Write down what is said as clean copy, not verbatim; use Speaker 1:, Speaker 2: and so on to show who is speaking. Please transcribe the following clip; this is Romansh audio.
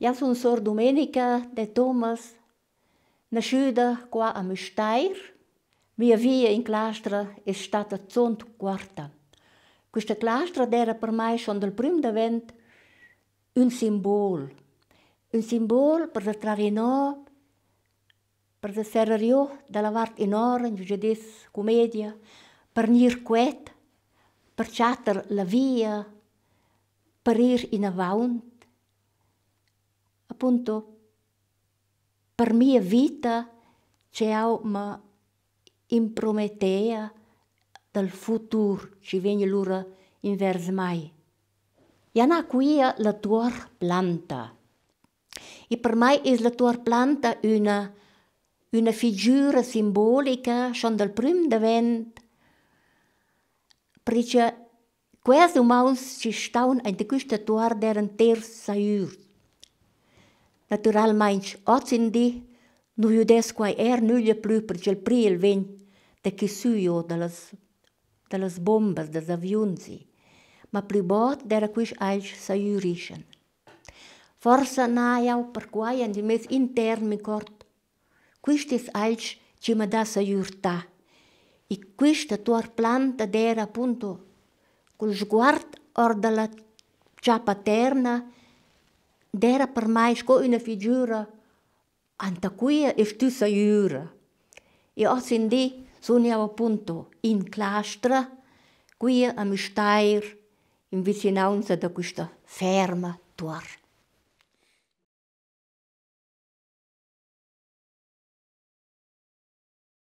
Speaker 1: Jau sun Sor Domenica de Thomas, naschüda qua a Müstair. Mia via in clastra es stata zuond cuorta. Quista clastra d'eira per mai schon dal prüm davent ün simbol. Ün simbol per da trar innò, per da serrar giò da la vart inora, ingio chi'd es cumedia, per gnir quiet, per chattar la via, per ir inavaunt. Apunto per mia vita ch'eau ma impromettea dal futur chi vegn lura invers mai. Eu n'ha quia la tuor Planta. E per mai es la tuor Planta üna üna figüra simbolica schon dal prüm davent, perche quels umauns chi staun aint in quista tuor d'eiran ters saürs. Natüralmaing hozindi nu güdess quai eir nüglia plü perche il priel vegn da quissü giò da las da las bombas, dals aviuns. Ma plü bod d'eira quist alch saürischem. Forsa n'ha jau perquai aint il meis intern m'acort, quist es alch chi m'ha dà sajürtà. E quista tuor Planta d'eira apunto cul sguard our da la chà paterna d'eira per mai sco üna figüra antaquia e stü sajüra. E hozindi sun jau apunto in clastra quia a Müstair in vicinaunza da quista ferma tuor.